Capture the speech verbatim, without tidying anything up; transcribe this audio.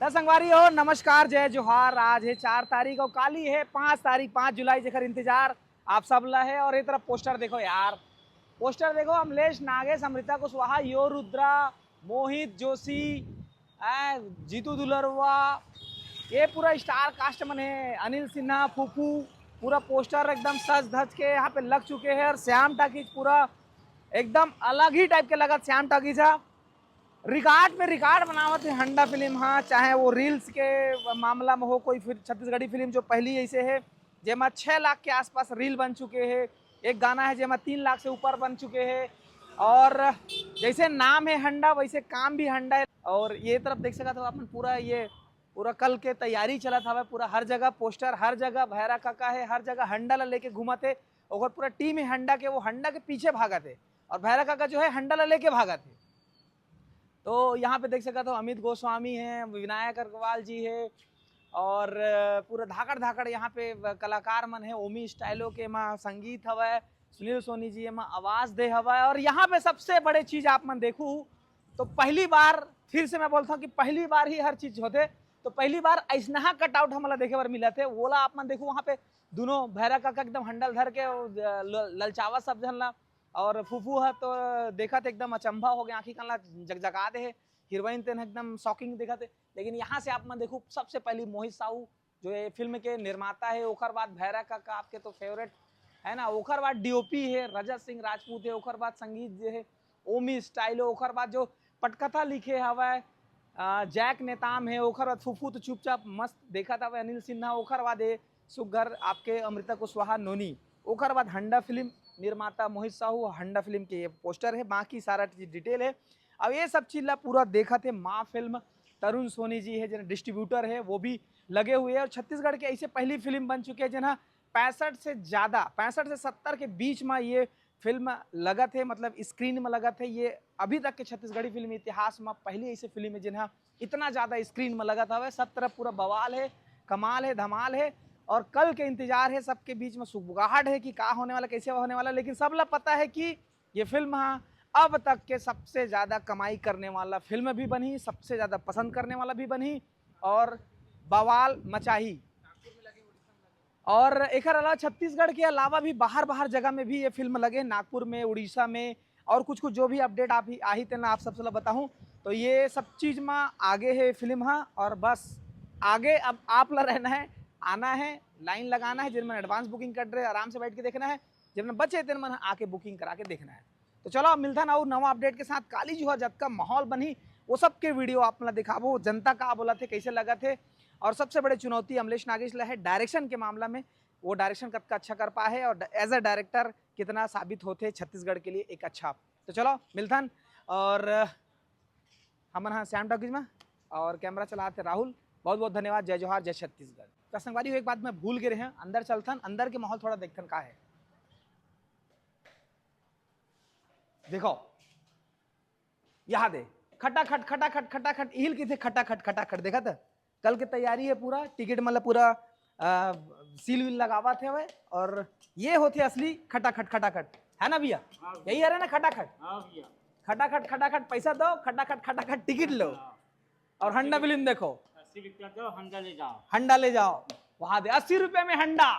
त संगवारी हो, नमस्कार, जय जोहार। आज हे चार तारीख अउ काली हे पाँच तारीख, पाँच जुलाई, जेकर इंतजार आप सब ला हे। और ये तरफ पोस्टर देखो यार, पोस्टर देखो, अमलेश नागेश, अमृता कुशवाहा, यो रुद्रा, मोहित जोशी, आ, जीतू दुलरुआ, ये पूरा स्टार कास्ट मन हे, अनिल सिन्हा, फूफू, पूरा पोस्टर एकदम सज धज के यहाँ पे लग चुके हे। और श्याम टाकीज पूरा एकदम अलग ही टाइप के लगत श्याम टाकीज हा। रिकॉर्ड में रिकॉर्ड बनावत हे हंडा फिल्म हा, चाहे वो रील्स के मामला में हो, कोई फिर छत्तीसगढ़ी फिल्म जो पहली ऐसे हे जेमा छः लाख के आसपास रील बन चुके हे, एक गाना हे जेमा तीन लाख से ऊपर बन चुके हे। और जैसे नाम हे हंडा, वैसे काम भी हंडा हे। और ये तरफ देख सकत हो आप मन, पूरा ये पूरा कल के तैयारी चलत हवय, पूरा हर जगह पोस्टर, हर जगह भैरा काका हे, हर जगह हंडा ला लेके घूमत हे। ओकर पूरा टीम हे हंडा के, वो हंडा के पीछे भागत हे और भैरा काका जो हे हंडा ला लेके भागत हे। तो यहाँ पे देख सकत हो अमित गोस्वामी हे, विनायक अग्रवाल जी हे और पूरा धाकड़ धाकड़ यहाँ पे कलाकार मन हे। ओमी स्टाइलो के एमा संगीत हवय, सुनील सोनी जी एमा आवाज दे हवय। और यहाँ पे सबसे बड़े चीज आप मन देखू तो पहली बार, फिर से मैं बोलता हूँ कि पहली बार ही हर चीज होथे, तो पहली बार ऐसनहा कटआउट हमला देखे बर मिलत हे। ओला आप मन देखू, वहाँ पे दोनों भैरा काका एकदम हंडल धर के ल-, ललचावा सब झन ला, और फूफू ह तो देखत एकदम अचंभा हो गया, आँखी कान ला जगजगा दे हे। हीरोइन तेन एकदम शॉकिंग देखत हे। लेकिन यहाँ से आप मन देखू, सबसे पहली मोहित साहू जो ये फिल्म के निर्माता हे, ओकर बाद भैरा काका आपके तो फेवरेट है ना, ओकर बाद डीओपी हे रजत सिंह राजपूत हे, ओकर बाद संगीत जे हे ओमी स्टाइलो, ओकर बाद जो पटकथा लिखे हवय, अ, जैक नेताम हे, ओकर बाद फूफू तो चुपचाप मस्त देखत हवय अनिल सिन्हा, ओकर बाद ए सुग्घर आपके अमृता कुशवाहा नोनी, ओकर बाद हंडा फिल्म निर्माता मोहित साहू, हंडा फिल्म के ये पोस्टर हे, बाकी सारा चीज डिटेल हे। अब ये सब चीज ला पूरा देखत हे माँ फिल्म, तरुण सोनी जी हे जेन डिस्ट्रीब्यूटर हे, वो भी लगे हुए हे। और छत्तीसगढ़ के ऐसे पहली फिल्म बन चुके हे जेन हा पैंसठ से ज्यादा, पैंसठ से सत्तर के बीच में ये फिल्म लगत हे, मतलब स्क्रीन में लगत हे। ये अभी तक के छत्तीसगढ़ी फिल्म इतिहास में पहली ऐसे फिल्म हे जेन हा इतना ज्यादा स्क्रीन में लगत हवय। सब तरफ पूरा बवाल हे, कमाल हे, धमाल हे। और कल के इंतजार हे सबके बीच में, सुगबुगाहट हे कि का होने वाला, कैसे होने वाला। लेकिन सबला पता हे कि ये फिल्म हा अब तक के सबसे ज्यादा कमाई करने वाला फिल्म भी बनही, सबसे ज्यादा पसंद करने वाला भी बनही और बवाल मचाही। और एकर अलावा छत्तीसगढ़ के अलावा भी बाहर बाहर जगह में भी ये फिल्म लगे, नागपुर में, उड़ीसा में, और कुछ कुछ जो भी अपडेट आप ही आही तेन ला आप सबसे ला बताहूँ। तो ये सब चीज में आगे हे फिल्म हा। और बस आगे अब आप ला रहना हे, आना हे, लाइन लगाना हे। जिन मन एडवांस बुकिंग कर रहे, आराम से बैठ के देखना हे, जिन मन बचे तेन मन आके बुकिंग करा के देखना हे। तो चलो, अब मिलथन अउ नवा अपडेट के साथ। काली जुहा जतका माहौल बनही, वो सब के वीडियो आप मन ला दिखाबो, जनता का बोलत हे, कैसे लगत हे। और सबसे बड़े चुनौती अमलेश नागेश ला हे डायरेक्शन के मामला में, वो डायरेक्शन कतका अच्छा कर पाए हे और एज अ डायरेक्टर कितना साबित होथे छत्तीसगढ़ के लिए एक अच्छा। तो चलो, मिलथन। और हमन हा श्याम टॉकीज में और कैमरा चलात हे राहुल। बहुत बहुत धन्यवाद। जय जोहार, जय छत्तीसगढ़। का संगवारी हो, एक बात मैं भूल गए रहे, अंदर चलथन, अंदर के माहौल थोड़ा देखथन का हे। देखो, यहाँ दे, खटाखट, खटाखट, खटाखट, इहिल किथे खटाखट, खटाखट, देखत हे? कल के तैयारी हे पूरा, टिकट मतलब पूरा, आ, सील वील लगावत हे। और ये होथे असली खटाखट, खटाखट, है ना भैया? हाँ भैया। यही हरे ना खटाखट? हाँ भैया। खटाखट, खटाखट पैसा दो, खटाखट, खटाखट टिकट लो। हाँ। और हंडा फिल्म देखो। अस्सी रुपया दो, हंडा ले जाओ। हंडा ले जाओ, वहां दे अस्सी रुपया में हंडा।